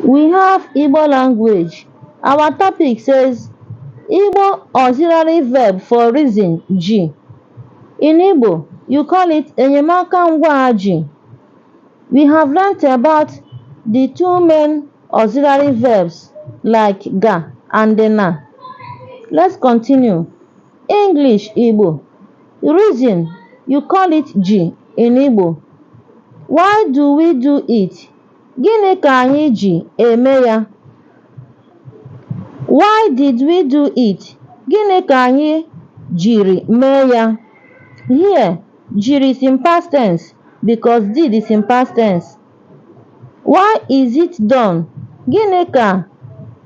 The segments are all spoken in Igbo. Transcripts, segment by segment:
We have Igbo language. Our topic says Igbo auxiliary verb for reason, ji. In Igbo, you call it enyemaka ngwaa ji. We have learnt about the two main auxiliary verbs like ga and na. Let's continue. English, Igbo. Reason, you call it ji in Igbo. Why do we do it? Gịnị ka anyị ji eme ya? Why did we do it? Gịnị ka anyị jiri mee ya? Here, jiri is in past tense because did is in past tense. Why is it done? Gịnị ka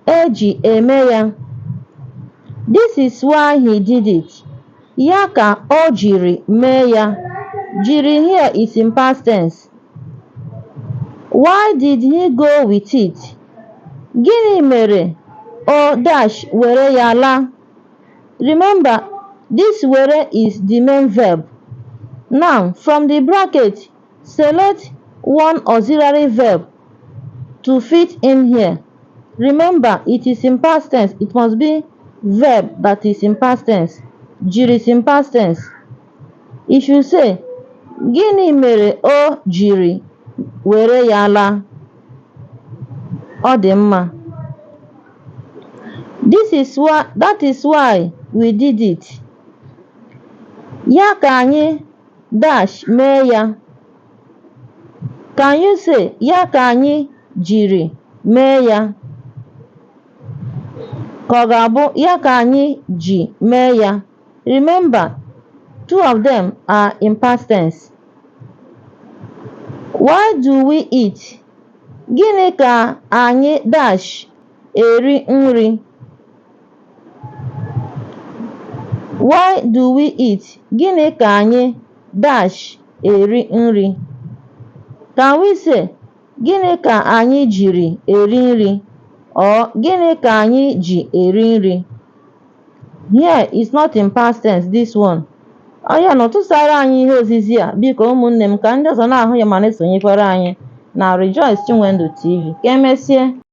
e ji eme ya? This is why he did it. Ya ka o jiri mee ya. Jiri here is in past tense. Why did he go with it? Gịnị mere o dash were ya laa? Remember, this were is the main verb. Now, from the bracket, select one auxiliary verb to fit in here. Remember, it is in past tense. It must be verb that is in past tense. Jiri is in past tense. If you say, Gịnị mere o jiri were ya laa? Ọ dị mma. This is why, that is why we did it. Ya ka anyị dash mee ya. Can you say ya ka anyị jiri mee ya? Ka ọ ga-abụ ya ka anyị ji mee ya? Remember, two of them are in past tense. Why do we eat? Gịnị ka anyị dash eri nri? Why do we eat? Gịnị ka anyị dash eri nri? Can we say gịnị ka anyị jiri eri nri or gịnị ka anyị ji eri nri? Here is not in past tense, this one. Ọ ya na tụsara anyị ihe ozizi a, biko, ụmụnne m, ka ndị ọzọ na-ahụ ya ma na-esonyekwara anyị na Rejoice Chinwendu TV. Ka emesie.